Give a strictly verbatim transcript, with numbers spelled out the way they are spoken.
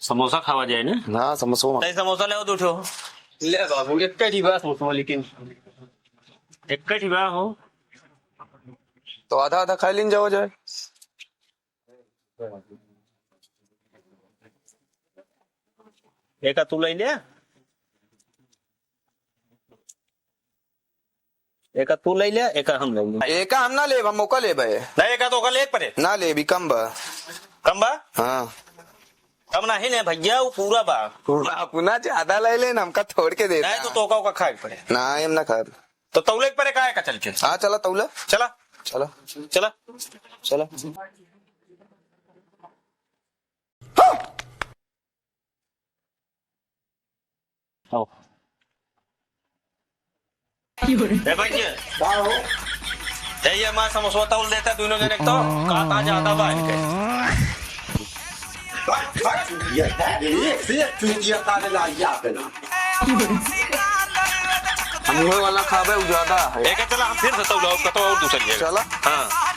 समोसा खावा जाए ना? हाँ, समोसा। तई समोसा ले आओ दो ठो। ले बाबू, एक ही बा समोसा, लेकिन एक ही बा हो। तो आधा आधा खाई लीन जाओ जाए। एका तू ले ले। एका तू ले ले, एका हम ले ले। एका हम ना लेब, हम ओका लेबे। नहीं, एका तो ओका ले पड़े। ना लेबी, कम बा। कम बा? हाँ। कम नहीं ने भैया, वो पूरा बा। पूरा अपना ज्यादा ले लेन, हमका छोड़ के देता। नहीं तो तोका ओका खाए पड़े। ना, हम ना खाब। तो तौले पड़े का है का चल के? हाँ, चला तौला। चला। चला। चला। चला। आओ। ए भैया। का हो? ए, ये हमार समोसवा तौल देता, दोनों जने तो काटा ज्यादा बा इनके। ये है, ये से चुंदिया काटे ला, या पे ना। हम ये वाला खाबे, उ ज्यादा है। एक चला, हम फिर से तौला, कतो और दूसरी जगह। चला। हाँ।